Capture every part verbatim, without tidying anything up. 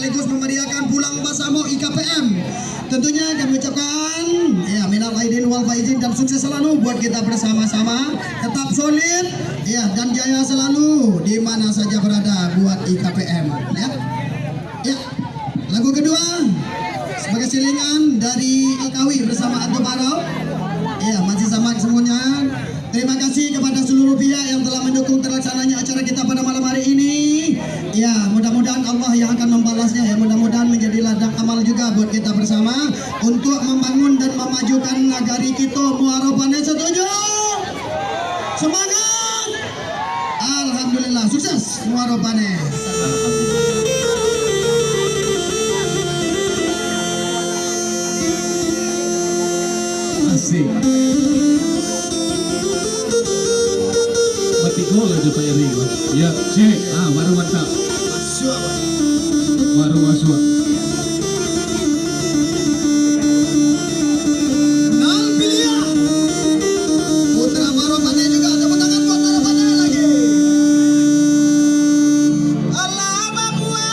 sekaligus memeriahkan Pulang Basamo I K P M. Tentunya kami ucapkan, ya, minal aidin wal faizin dan sukses selalu buat kita bersama-sama. Tetap solid, ya, dan jaya selalu di mana saja berada buat I K P M, ya. Ya, lagu kedua sebagai selingan dari Ikawi bersama Anto Barau. Ya, masih sama semuanya. Terima kasih kepada seluruh pihak yang telah mendukung terlaksananya acara kita pada malam hari ini. Ya, mudah-mudahan Allah yang akan membalasnya, ya, mudah-mudahan menjadi ladang amal juga buat kita bersama untuk membangun dan memajukan nagari kita Muaro Paneh. Setuju? Semangat! Alhamdulillah, sukses Muaro Paneh. Asik. Mati gol aja Pak Eri. Ya, cek. Ah, baru mantap. Baru masuk. Nal Pilia. Putra Muaro Paneh juga, tepuk tangan buat Muaro Paneh lagi. Alah, Papua.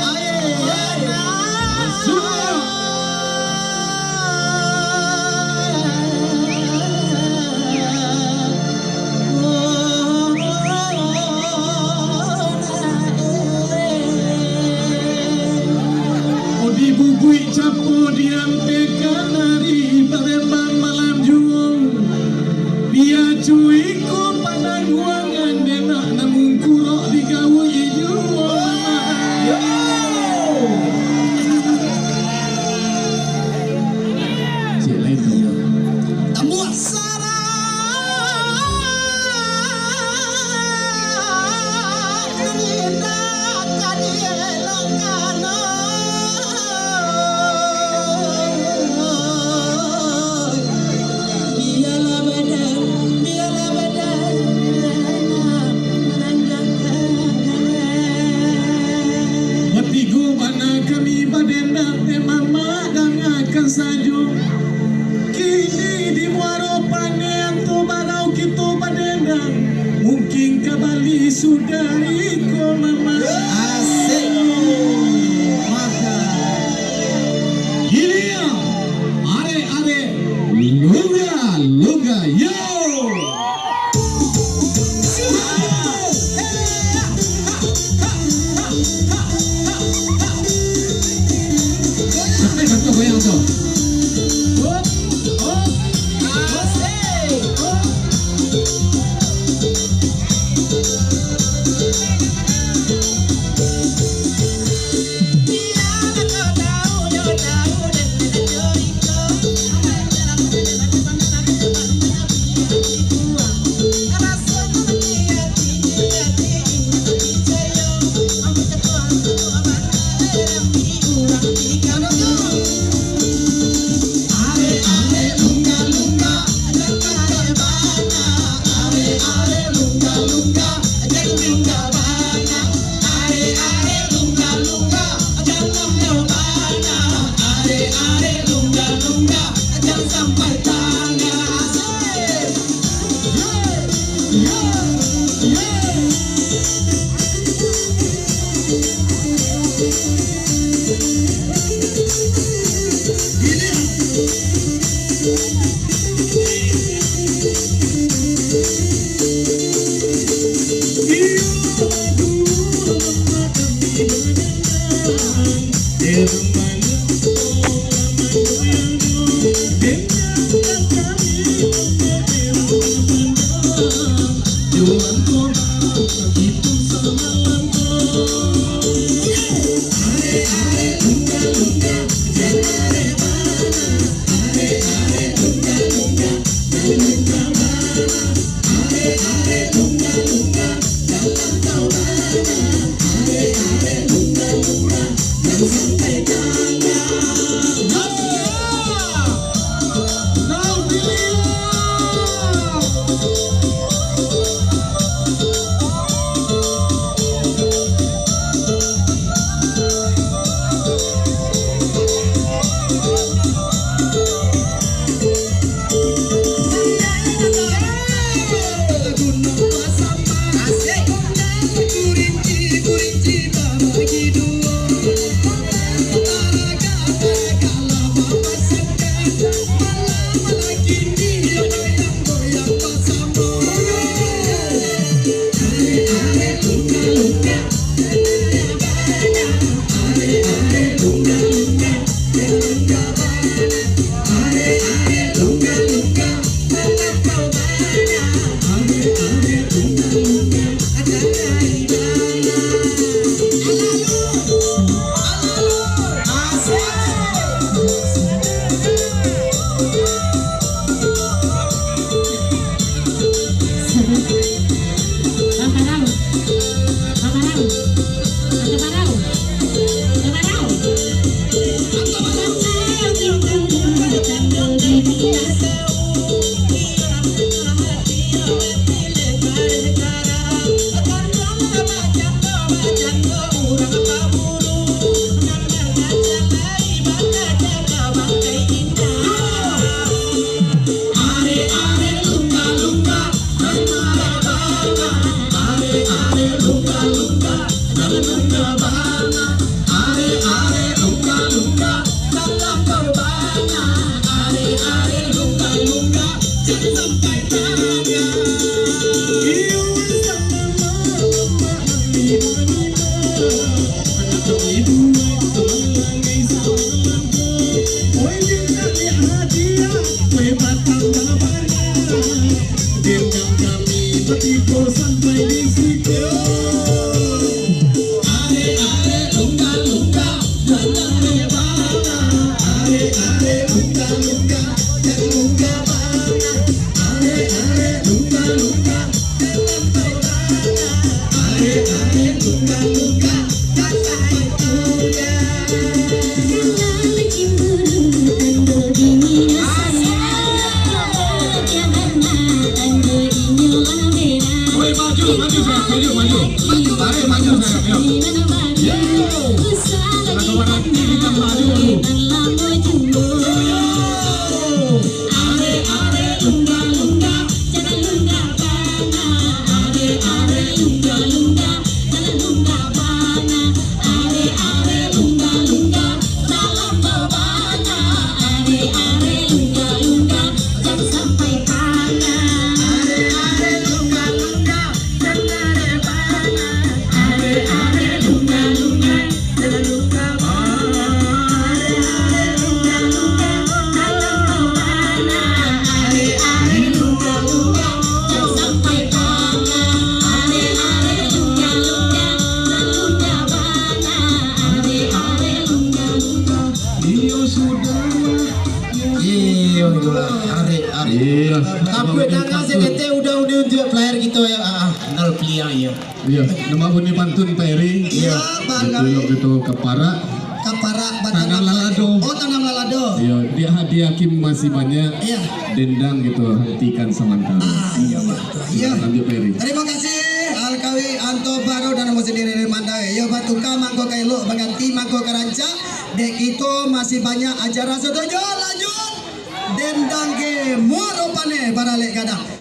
Aye, aye. Masuk. Odi bubuik capo diampekan ari Palembang malam juo. Bia cuiko panangguangan denak namun kurok digauik juo. Yo. Cik lain tu. Tambuah. Batigo bana kami badendang, eh, mamak, dangakan sajo. Kini di Muaro Paneh Anto Barau kito badendang, mungkin ka bali sudah iko, mamak. Asik. Mantap. Kini, arek-arek, lungga-lungga, yo! Woi, maju, maju, sayang, maju, maju. Tarik maju, sayang, yo. Yo. Kalau kawan nanti kita maju dulu. Yo, yo. Iyo sudah. Iyo, itulah. Arek, arek. Iyo. Tapi danga saketek udah, udah untuak player kito, yo. Ah, ah, nol pilihan, yo. Iyo, nama bunyi pantun, Pak Eri? Iyo, Bang. Betul, gitu, kaparak. Kaparak, tanam lalado. Oh, tanam lalado. Iyo, di hati hakim masih banyak. Iyo. Dendang gitu, hentikan samantara. Ah, iyo, Bang. Iyo. Lanjut, Pak Eri. Tarimo kasih, Alkawi Anto Baro dan namo sandiri dari Mandai. Iyo, batuka mangko ka elok, baganti mangko ka rancak. Dek kito masih banyak acara. Satuju, lanjut. Dendang ge muaro paneh, baralek gadang.